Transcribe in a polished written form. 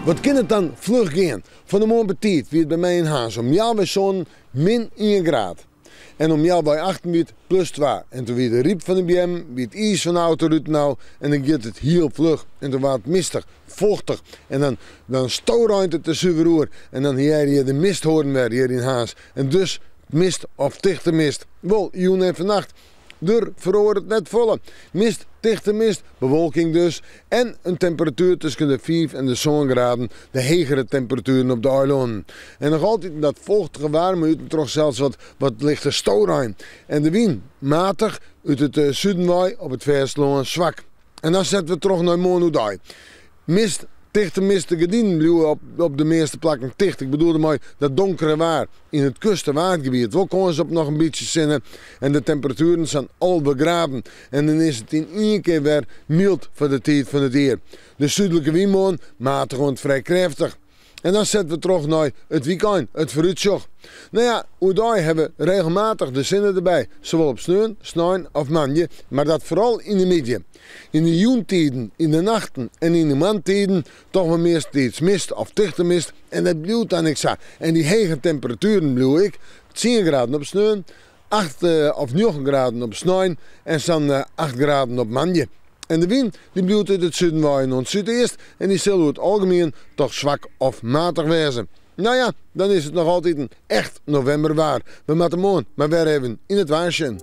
Wat kin it dan fluch gean? Fan 'e moarn betiid wie it by my yn Harns om healwei sânen min ien graad. En om healwei achten wie it plus twa. En toen wie de ryp fan de beammen, wie it iis fan de autoruten ôf en dan giet it hiel fluch. En toen waard it mistich, fochtich en dan, dan storeint it der suver oer. En dan hearre je de misthoarn wer hjir yn Harns. En dus mist of tichte mist. Wol, jûn en fannacht. Der feroaret net folle. Mist, tichte mist, bewolking dus en in temperatuer tusken de fiif en de sân graden, de hegere temperatueren op de eilannen. En noch altyd dat fochtige waar mei út en troch sels wat wat lichte storein. En de wyn, matich, út it suden wei, op it fêstelân swak. En dan sette we troch nei moarn oerdei. Mist, tichte mist, de gerdinen bliuwe op, op de measte plakken ticht. Ik bedoel dermei dat donkere waar. Yn it kust- en waadgebiet wol kâns op noch in bytsje sinne en de temperatueren sa'n 11 graden. En dan is it yn ien kear wer myld foar de tiid fan it jier. De súdlike wyn moarn matich oant frij krêftich. En dan sette we troch nei it wykein, it foarútsjoch. No ja, oerdei hawwe we regelmatich de sinne derby, sawol op sneon, snein of moandei, mar dat foaral yn de middei. Yn de jûntiden, yn de nachten en yn de moarntiden toch wol meastentiids mist of tichte mist en dat bliuwt dan ek sa. En dy hege temperatueren bliuwe ek, tsien graden op sneon, acht of njoggen graden op snein en sa'n acht graden op moandei. En de wyn dy bliuwt út it suden waaien oant súdeast en dy sil oer it algemien toch swak of matich wêze. No ja, dan is it noch altyd in echt novimberwaar. We moatte moarn mar wer even yn it waar sjen.